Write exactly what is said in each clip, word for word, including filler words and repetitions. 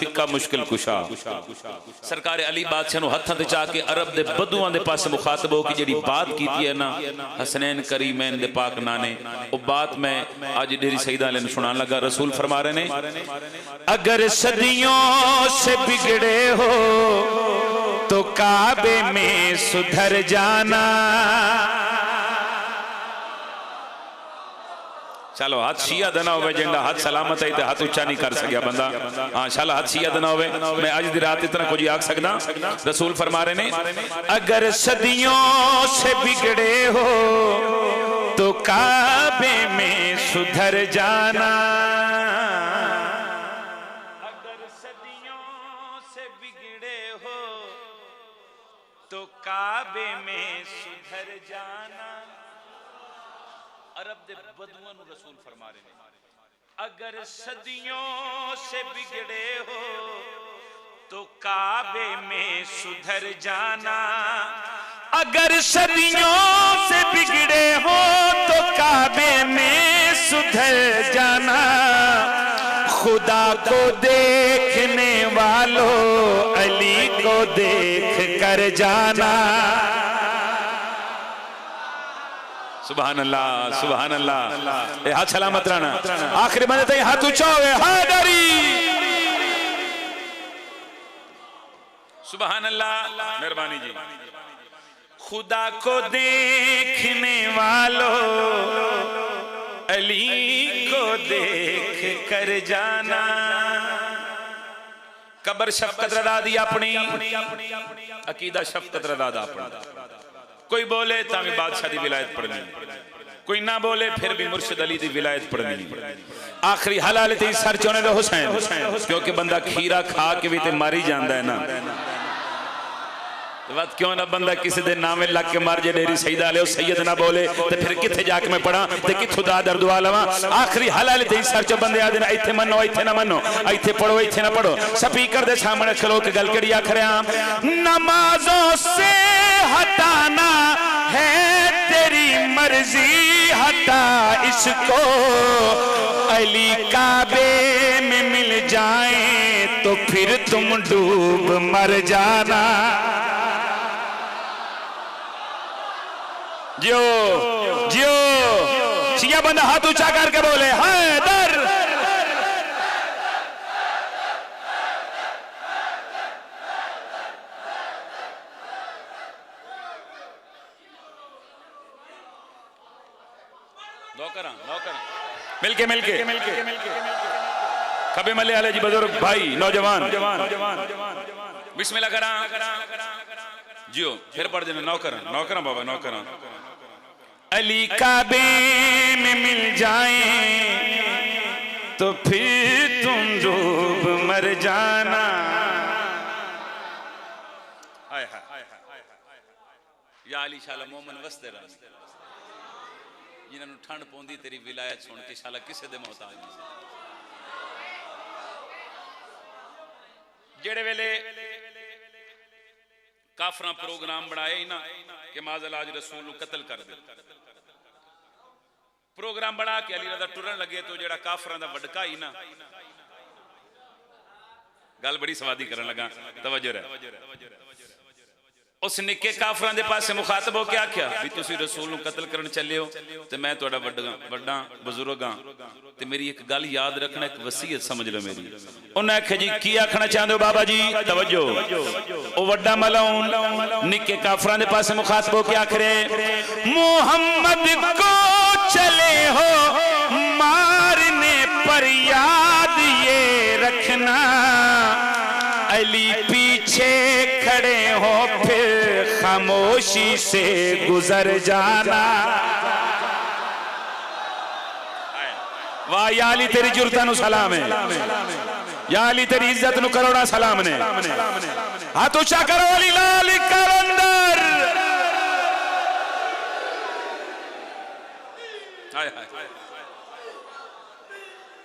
فقہ مشکل کشا۔ سرکار علی بادشاہ نو ہتھاں تے چا کے عرب دے بدواں دے پاسے مخاطب ہو کے جیڑھی بات کیتی ہے نا، حسنین کریمین دے پاک نانے، او بات میں اج ڈیری سیداں والے نو سنان لگا۔ رسول فرما رہے نے، اگر صدیوں سے بگڑے ہو تو کعبے میں سدھر جانا۔ چلو، ہتھ شیعہ دا نہ ہوئے، جنہاں ہتھ سلامت ہے تے ہتھ اچا نہیں کر سکیا بندہ۔ ہاں، شالا ہتھ شیعہ دا نہ ہوئے۔ میں اج دی رات اتنا کچھ ہی آکھ سکدا۔ رسول فرما رہے نے، اگر صدیوں سے بگڑے ہو تو کعبے میں سدھر جانا۔ اگر صدیوں سے بگڑے ہو تو کعبے میں سدھر جانا۔ عرب دے بدواں نو رسول فرما رہے نے، اگر صدیوں سے بگڑے ہو تو کعبے میں سدھر جانا۔ اگر صدیوں سے بگڑے ہو تو کعبے میں سدھر جانا۔ خدا کو دیکھنے والوں، علی کو دیکھ کر جانا۔ سبحان اللہ، سبحان اللہ۔ اے ہتھ سلامت رہنا۔ آخری بندے تائیں ہتھ اچا ہوئے، حیدری۔ سبحان اللہ، مہربانی جی۔ خدا کو دیکھنے والوں، علی کو دیکھ کر جانا۔ قبر شفقت رضا دی اپنی، عقیدہ شفقت رضا دا اپنا۔ کوئی بولے تاں بھی بادشاہ دی ولایت پڑھنی، کوئی نہ بولے پھر بھی مرشد علی دی ولایت پڑھنی۔ آخری حلال تے سر چونے دا حسین، کیونکہ بندہ کھیرا کھا کے بھی تے ماری جاندا ہے نا۔ تے وت کیوں نہ بندہ کسے دے ناویں لگ کے مر جے، ڈیری سیداں والے، او سید نہ بولے تے پھر کتھے جا کے میں پڑھاں تے کتھوں دا در دعا لواں؟ آخری حلال تے سر چو بندے آدھے نا، ایتھے منو، ایتھے نہ منو، ایتھے پڑھو، ایتھے نہ پڑھو۔ سپیکر دے سامنے کھلو کے گل کڑی آکھ رہا، نمازوں سے ہٹانا ہے تیری مرضی، ہٹا اس کو۔ علی کعبے میں مل جائیں تو پھر تم ڈوب مر جانا۔ جیو، جیو۔ شیعہ بندہ ہاتھ اونچا کر کے بولے، حیدر۔ نوکراں، نوکراں۔ مل کے، مل کے۔ کھبے ملے والے جی، بزرگ بھائی، نوجوان۔ بسم اللہ کراں۔ جیو، پھر پڑھ دینا، نوکراں، نوکراں بابا، نوکراں۔ علی کعبے میں مل جائیں تو پھر تم ڈوب مر جانا۔ ہائے ہائے۔ یا علی شالا مومن وسدے رہن، جنہاں نوں ٹھنڈ پوندی تیری ولایت سن کے شالا کسے دے محتاج نہیں۔ جیڑے ویلے کافراں پروگرام بنائے ہی نا کہ معاذ اللہ اج رسول نو قتل کر دے، پروگرام بنا کے علی رضا ٹرن لگے تو جیڑا کافراں دا وڈکا ہی نا، گل بڑی سوادی کرن لگا، توجہ رہے۔ اس نکے کافراں دے پاسے مخاطب ہو کے آکھیا بھی تسی رسول نو قتل کرن چلے ہو تے میں تہاڈا وڈا، وڈا بزرگ ہاں تے میری ایک گل یاد رکھنا، ایک وصیت سمجھ لو میری۔ انہاں آکھیا جی کی آکھنا چاہندے ہو بابا جی؟ توجہ۔ او وڈا ملعون نکے کافراں دے پاسے مخاطب ہو کے آکھ رہے، محمد کو چلے ہو مارنے پر یاد یہ رکھنا، علی پیچھے کھڑے ہو پھر خاموشی سے گزر جانا۔ واہ یا علی، تیری جرتاں نو سلام ہے۔ یا علی، تیری عزت نو کروڑاں سلام نے۔ ہاتھ اچا کرو، علی لال قلندر۔ ہائے ہائے۔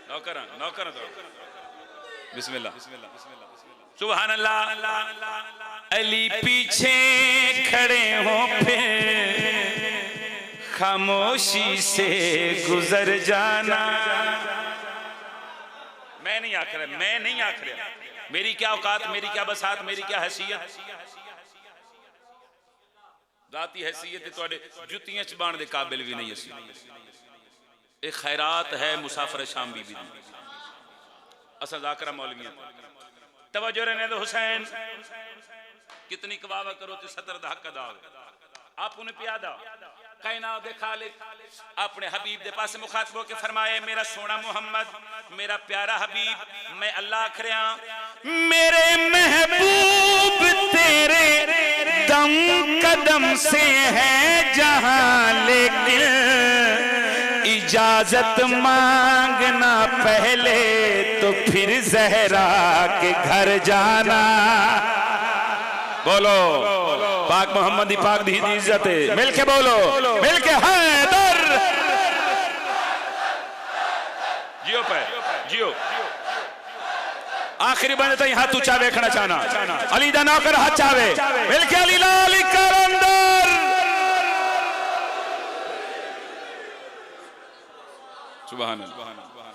نوکراں، نوکراں تو۔ بسم اللہ۔ سبحان اللہ۔ علی پیچھے کھڑے ہوں پھر خاموشی سے گزر جانا۔ میں نہیں آکھ رہا، میں نہیں آکھ رہا۔ میری کیا اوقات، میری کیا بساط، میری کیا حیثیت؟ ذاتی حیثیت تے تہاڈے جتیاں چ بان دے قابل بھی نہیں اسی۔ اے خیرات ہے مسافر شام بی بی دی۔ اساں ذاکرہ مولویاں تے توجہ رہنے دے حسین، کتنی کواوا کرو تے ستر دا حق ادا ہوئے۔ آپ انہیں پیادا کائنات دے خالق اپنے حبیب دے پاس مخاطب ہو کے فرمائے، میرا سونا محمد، میرا پیارا حبیب، میں اللہ آکھ رہا، میرے محبوب تیرے دم قدم سے ہے جہاں، لیکن اجازت مانگنا پہلے تو پھر زہرا کے گھر جانا۔ بولو، پاک محمد دی پاک دھی دی عزت ہے۔ مل کے بولو، مل کے، حیدر۔ جیو پہ، جیو۔ آخری بندے تائیں ہاتھ اچا ویکھنا چاہنا۔ علی دا نوکر ہاتھ چاوے۔ مل کے علی لال قلندر۔ سبحان اللہ۔